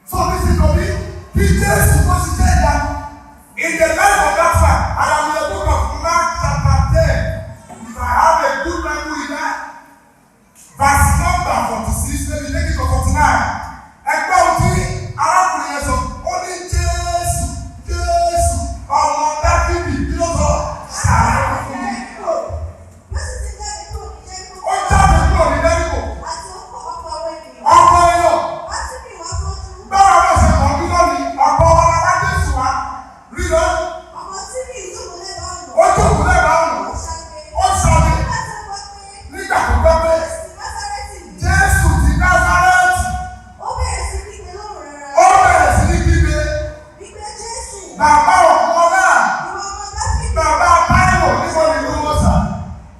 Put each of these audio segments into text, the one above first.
So listen to me. Kí Jésù tó ṣiṣẹ́ ìyanu in the life of that man, I am in the book of Mark chapter 10. If I have a good Bible in there, verse number 46, maybe take it to 49. Ẹgbẹ́ ohun tí arákùnrin yẹn sọ, ó ní, "Jésù, Jésù, ọmọ Dáfídì," kí ló sọ? "Ṣàánú fún mi." Bí ó sì ti jáde kúrò ní Jẹ́ríkò, Ó jáde kúrò ní Jẹ́ríkò. àti ọ̀pọ̀ àwọn ènìyàn, Ọ̀pọ̀ èèyàn. Bátímì afọ́jú, Báwa náà ṣe kàn bí lónìí, ọ̀pọ̀ wa la bá Jésù wá. Rí lọ, ọmọ Tímì jókòó lẹ́bàá ọ̀nà, ó jókòó lẹ́bàá ọ̀nà. ó ṣagbe. Ó ṣagbe. Nígbà tí ó gbọ́ pé Nígbà tó gbọ́ pé Jésù ti Násárẹ́tì ní, Jésù ti Násárẹ́tì, ó bẹ̀rẹ̀ sí kígbe lóhùn rara, ó bẹ̀rẹ̀ sí ní kígbe. wípé, "Jésù, "Bàbá òkú ọlá, ìwọ ọmọ Dáfídì, Bàbá Táíwò," níbo ni ìlú wọn sà?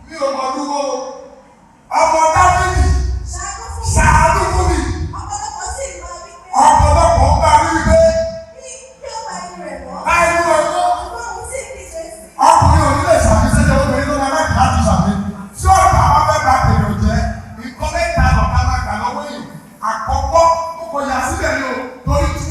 Mi ò mọ̀ lúwo. "Ọmọ Dáfídì, ṣàánú fún mi." ṣàánú fún mi." Ọ̀pọ̀lọpọ̀ sì ń bá wípé, Ọ̀pọ̀lọpọ̀ ń bá wípé, kí ó pa ẹnu rẹ̀ mọ́. "Pa ẹnu ẹ̀ mọ́." Ṣùgbọ́n òun sì kígbe sí i. Ọkùnrin ò ní lè ṣàmì sẹ́jọ́, obìnrin ló máa láti láti ṣàmì. Tí ọ̀tá bá fẹ́ ba tèèyàn jẹ́, nǹkan mẹ́ta lọ̀tá máa gbà lọ́wọ́ èèyàn. Àkọ́kọ́, mo kò yà síbẹ̀ ni o, torí tí